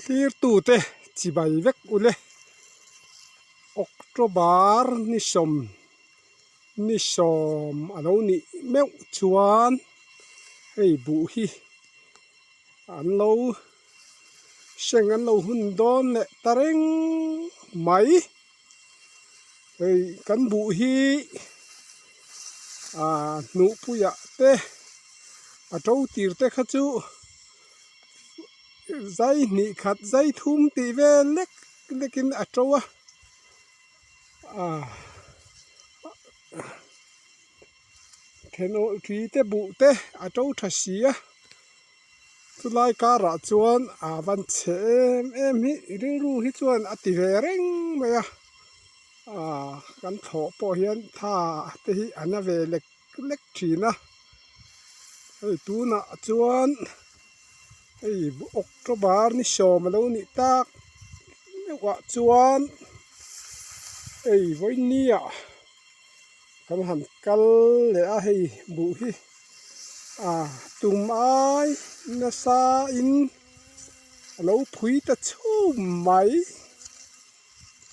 Thlirtute chibai vek ule. October ni sawm ni sawm a lo nih meuh chuan hei buh hi an lo seng an lo hun dawn leh ta reng mai. Hei kan buh hi ah hnuhpuiah te a to tir te kha chu zai hnih khat zai thum tih vel lek lekin a to a ah thenawh ṭi te buh te a to tha si a. Chulai karah chuan a van chhe em em hi rilru hi chuan a ti ve reng mai a aaa kan thlawh pawh hian tha te hi a na ve lek lek thin a hei tunah chuan hei October ni sawm a lo nih tak meuhah chuan hei vawinia kan han kal leh a hei buh hi ah tum ai nasa in a lo phui ta chhum mai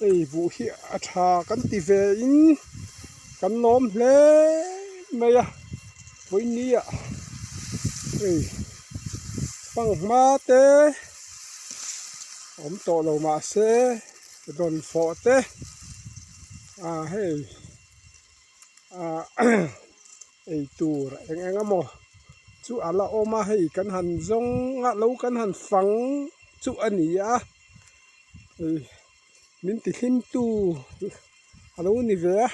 hei buh hi a tha kan ti ve in kan lawm hle mai a vawiin ah hei fanghma te awm tawh lo mahse rawn fawh te ah hei ah ei tur eng eng emaw chu a la awm a hei kan han zawng a lo kan han fang chu a ni a hei min ti hlim tu a lo ni ve a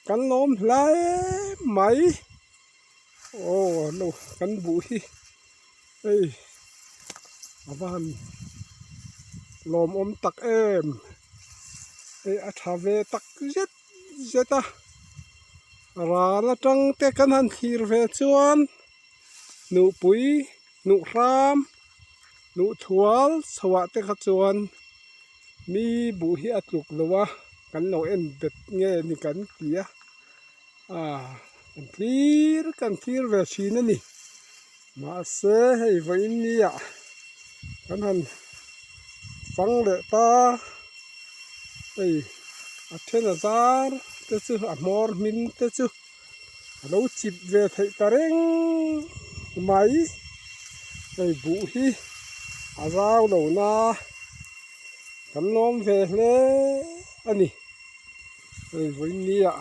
kan lawm hlai mai aw lo kan buh hi hei a va han lawmawm tak em hei a tha ve tak zet zet a ral atang te kan han thlir ve chuan nuhpui nuhhram nuhthual chhoah te kha chuan mi buh hi a tluk lo a kan lo en bet nge ni kan ti a. Ah kan thlir kan thlir ve thin a ni mahse hei vawiin nia kan han fang leh ta hei a then a zar te chu a hmawr hmin te chu a lo chip ve theih ta reng mai hei buh hi a zau lo na kan lawm ve hle a ni. Hei vawiin nia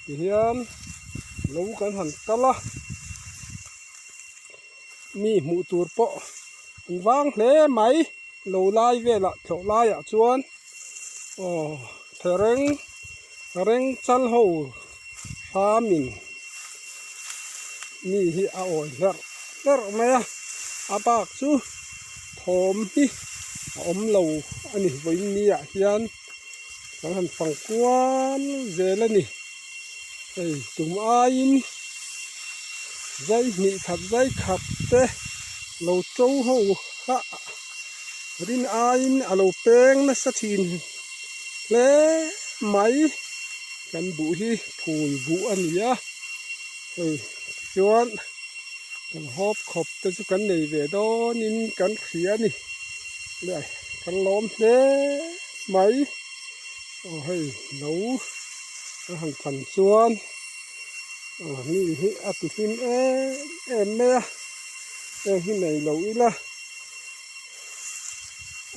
tihian lo kan han kal a mi hmuh tur pawh an vang hle mai lo lai velah thlawh laiah chuan aw thereng reng chal ho hramin mi hi a awi hlerh hlerh mai a a bak chu thawm hi a awm lo a ni vawiin niah hian. Kan han fang kual zel a ni. Hei tum aiin zai hnih khat zai khat te lo to ho kha rin aiin a lo peng nasa thin hle mai. Kan buh hi phul buh a ni a, hei tichuan kan hawp khawp te chu kan nei ve dawnin kan hria a ni. Kan lawm hle mai aw hei lo a han than chuan aw mi hi a ti hlim em em mai a heng hi nei lo ila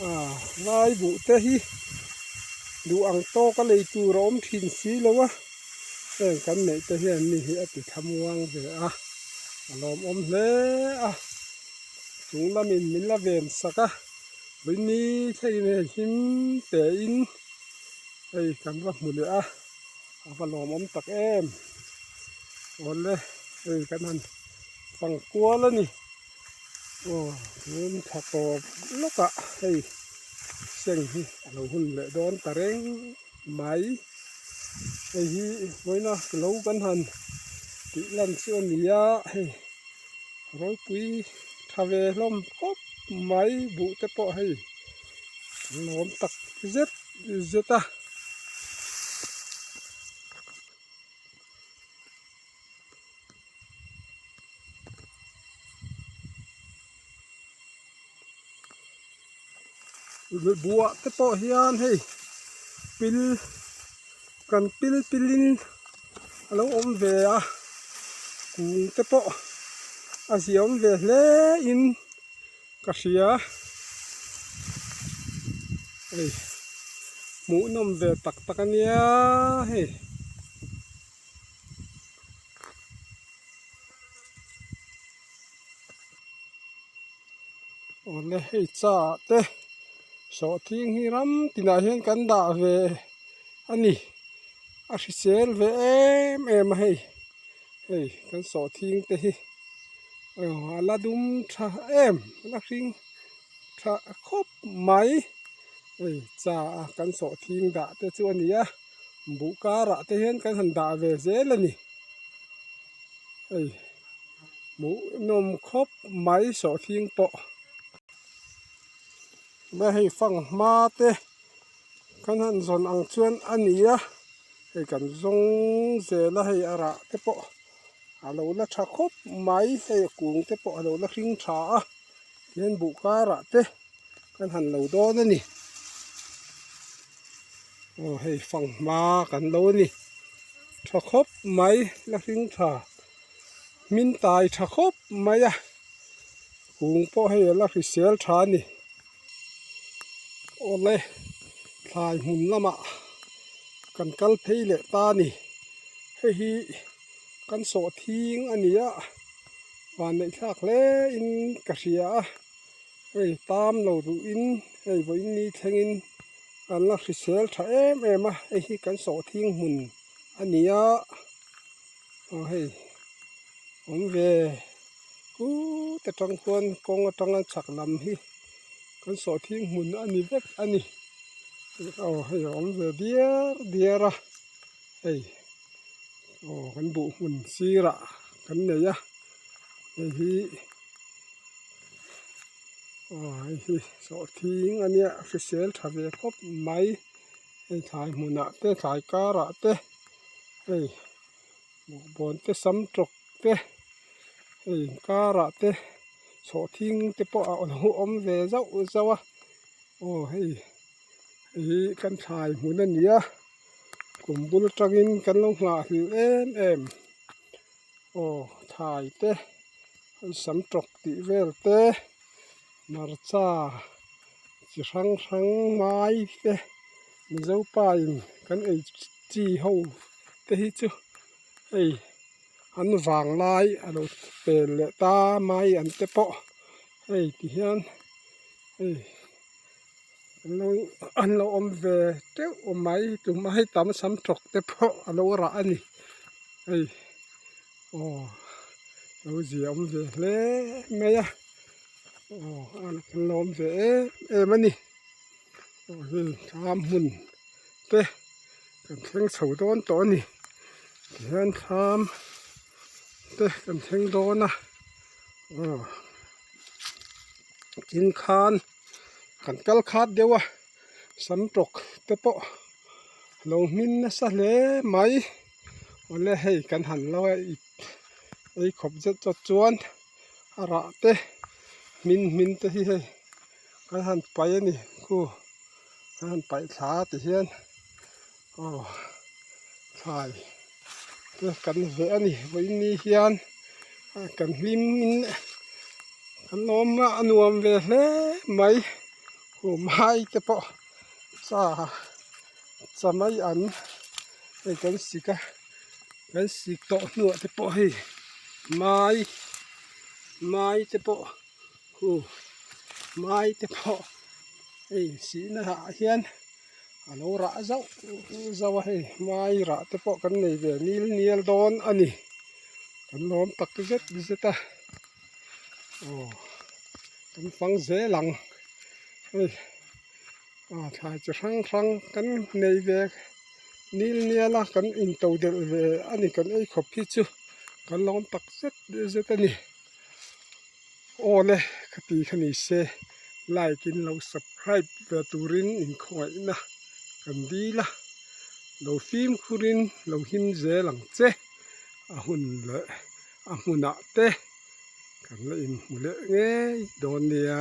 ah vai buh te hi duh ang tawk a lei tur a awm thin si lo a heng kan neih te hian mi hi a ti thlamuang ve a a lawmawm hle a. Chung lamin min la ven sak a, vawiini thlengin hei him tein hei kan va hmu leh a, a va lawmawm tak em. Awle hei kan han fang kual a ni. Aw tun thla tawp lawkah hei seng hi a lo hun leh dawn ta reng mai. Hei hi vawiina lo kan han tih lan chu a ni a hei. Ropui tha ve hlawm khawp mai buh te pawh hei an lawm tak zet zet a. Buah te pawh hian hei pil kan pil pilin a lo awm ve a kung te pawh a ziah awm ve hle in ka hria hei hmuhnawm ve tak tak a nia hei. Awle hei chaah te sawhthing hi ram tinah hian kan dah ve a ni a hrisel ve em em a hei hei kan sawhthing te hi a la dum tha em a la hring tha khawp mai hei cha a kan sawhthing dah te chu a ni a buh karah te hian kan han dah ve zel a ni hei. Hmuhnawm khawp mai sawhthing pawh la hei fang hma te kan han zawn ang chuan a ni a hei kan zawng zel a hei a rah te pawh a lo la tha khawp mai hei a kung te pawh a lo la hring tha a tihian buh karah te kan han lo dawn a ni aw hei fang hma kan lo a ni tha khawp mai la hring tha hmin tai tha khawp mai a kung pawh hei a la hrisel tha a ni awle thlai hmun lamah kan kal phei leh ta a ni hei hi kan sawhthing a ni a vanneih thlak hle in ka hria a. Hei tam lo duhin hei vawiin ni thlengin an la hrisel tha em em a hei hi kan sawhthing hmun a ni a aw hei awm ve kut atang khuan kawng atanga chhak lam hi kan sawhthing hmun a ni vek a ni aw hei a awm ve diar diar a hei aw kan buh hmun sirah kan nei a hei hi. Aw hei hi sawhthing a nia hrisel tha ve khawp mai hei thlai hmunah te thlai karah te hei bawkbawn te sam tawk te hei karah te sawhthing te pawh a lo awm ve zauh zauh a aw hei hei hi kan thlai hmun a ni a kum bul atangin kan lo nghah hlel em em aw thlai te. Hei sam tawk tih vel te hmarcha chi hrang hrang mai te mizo pa in kan ei chi ho te hi chu hei an vang lai a lo pel leh ta mai an te pawh hei ti hian hei an lo an lo awm ve teuh mai tumah hei tam sam tawk te pawh a lo rah a ni hei. Aw lo zia awm ve hle mai a aw a kan lo awm ve em em a ni aw hei thlam hmun te kan thleng chho dawn tawh a ni tihian thlam te kan thleng dawn a aw tin khan kan kal khat deuh a sam tawk te pawh lo hmin nasa hle mai awle hei kan han lo a ei khawp zet zawt chuan a rah te hmin hmin te hi hei kan han paih a ni khu kan han paih thla ti hian aw thlai te kan veh a ni vawiin ni hian kan hlim in kan awm a a nuam ve hle mai. Humai te pawh cha cha mai an hei kan sik a kan sik tawh hnuah te pawh hei mai mai te pawh hu mai te pawh hei sihna ah hian a lo rah zauh zauh a hei mai rah te pawh kan nei ve nil nial dawn a ni kan lawm tak zet zet a aw. Kan fang zel ang hei ah thlai chi hrang hrang kan nei ve nil nial a kan into delh ve a ni kan ei khawp hi chu kan lo awm tak zet zet a ni aw le ka ti kha ni se like in lo subscribe ve turin inkhawngaihna kan dil a lo fimkhurin lo him zel ang che a hun leh a hmunah te. Kan la inhmu leh ngei dawn nia.